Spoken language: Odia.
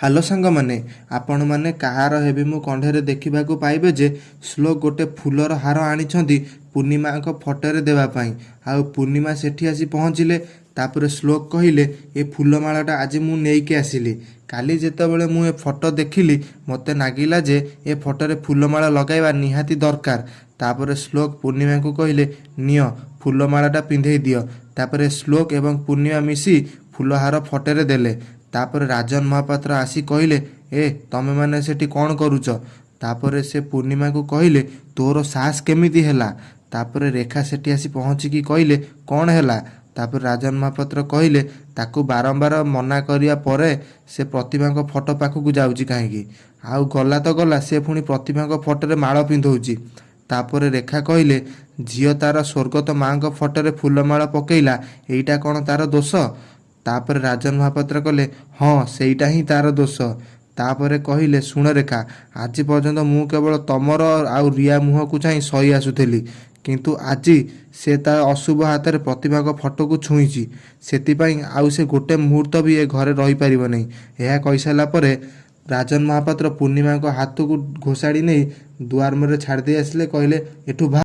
ହ୍ୟାଲୋ ସାଙ୍ଗମାନେ, ଆପଣମାନେ କାହାର ହେବି ମୁଁ କଣ୍ଢେଇରେ ଦେଖିବାକୁ ପାଇବେ ଯେ ଶ୍ଲୋକ ଗୋଟେ ଫୁଲର ହାର ଆଣିଛନ୍ତି ପୂର୍ଣ୍ଣିମାଙ୍କ ଫଟୋରେ ଦେବା ପାଇଁ। ଆଉ ପୂର୍ଣ୍ଣିମା ସେଠି ଆସି ପହଞ୍ଚିଲେ। ତାପରେ ଶ୍ଲୋକ କହିଲେ, ଏ ଫୁଲମାଳଟା ଆଜି ମୁଁ ନେଇକି ଆସିଲି। କାଲି ଯେତେବେଳେ ମୁଁ ଏ ଫଟୋ ଦେଖିଲି, ମୋତେ ନାଗିଲା ଯେ ଏ ଫଟୋରେ ଫୁଲମାଳ ଲଗାଇବା ନିହାତି ଦରକାର। ତାପରେ ଶ୍ଲୋକ ପୂର୍ଣ୍ଣିମାକୁ କହିଲେ, ନିଅ, ଫୁଲମାଳଟା ପିନ୍ଧେଇ ଦିଅ। ତାପରେ ଶ୍ଲୋକ ଏବଂ ପୂର୍ଣ୍ଣିମା ମିଶି ଫୁଲହାର ଫଟୋରେ ଦେଲେ। ତାପରେ ରାଜନ ମହାପାତ୍ର ଆସି କହିଲେ, ଏ ତମେମାନେ ସେଠି କ'ଣ କରୁଛ? ତାପରେ ସେ ପୂର୍ଣ୍ଣିମାକୁ କହିଲେ, ତୋର ସାହସ କେମିତି ହେଲା? ତାପରେ ରେଖା ସେଠି ଆସି ପହଞ୍ଚିକି କହିଲେ, କ'ଣ ହେଲା? ତାପରେ ରାଜନ ମହାପାତ୍ର କହିଲେ, ତାକୁ ବାରମ୍ବାର ମନା କରିବା ପରେ ସେ ପ୍ରତିଭାଙ୍କ ଫଟୋ ପାଖକୁ ଯାଉଛି କାହିଁକି? ଆଉ ଗଲା ତ ଗଲା, ସେ ପୁଣି ପ୍ରତିଭାଙ୍କ ଫଟୋରେ ମାଳ ପିନ୍ଧଉଛି। ତାପରେ ରେଖା କହିଲେ, ଝିଅ ତାର ସ୍ୱର୍ଗତ ମାଙ୍କ ଫଟୋରେ ଫୁଲମାଳ ପକେଇଲା, ଏଇଟା କ'ଣ ତାର ଦୋଷ? ତାପରେ ରାଜନ ମହାପାତ୍ର କହିଲେ, ହଁ, ସେଇଟା ହିଁ ତାର ଦୋଷ। ତାପରେ କହିଲେ, ଶୁଣ ରେଖା, ଆଜି ପର୍ଯ୍ୟନ୍ତ ମୁଁ କେବଳ ତମର ଆଉ ରିୟା ମୁହଁକୁ ଚାହିଁ ସହି ଆସୁଥିଲି, କିନ୍ତୁ ଆଜି ସେ ତା ଅଶୁଭ ହାତରେ ପ୍ରତିଭାଙ୍କ ଫଟୋକୁ ଛୁଇଁଛି। ସେଥିପାଇଁ ଆଉ ସେ ଗୋଟେ ମୁହୂର୍ତ୍ତ ବି ଏ ଘରେ ରହିପାରିବ ନାହିଁ। ଏହା କହିସାରିଲା ପରେ ରାଜନ ମହାପାତ୍ର ପୂର୍ଣ୍ଣିମାଙ୍କ ହାତକୁ ଘୋଷାଡ଼ି ନେଇ ଦୁଆର ମୁହଁରେ ଛାଡ଼ି ଦେଇ ଆସିଲେ। କହିଲେ, ଏଠୁ ଭାଗ।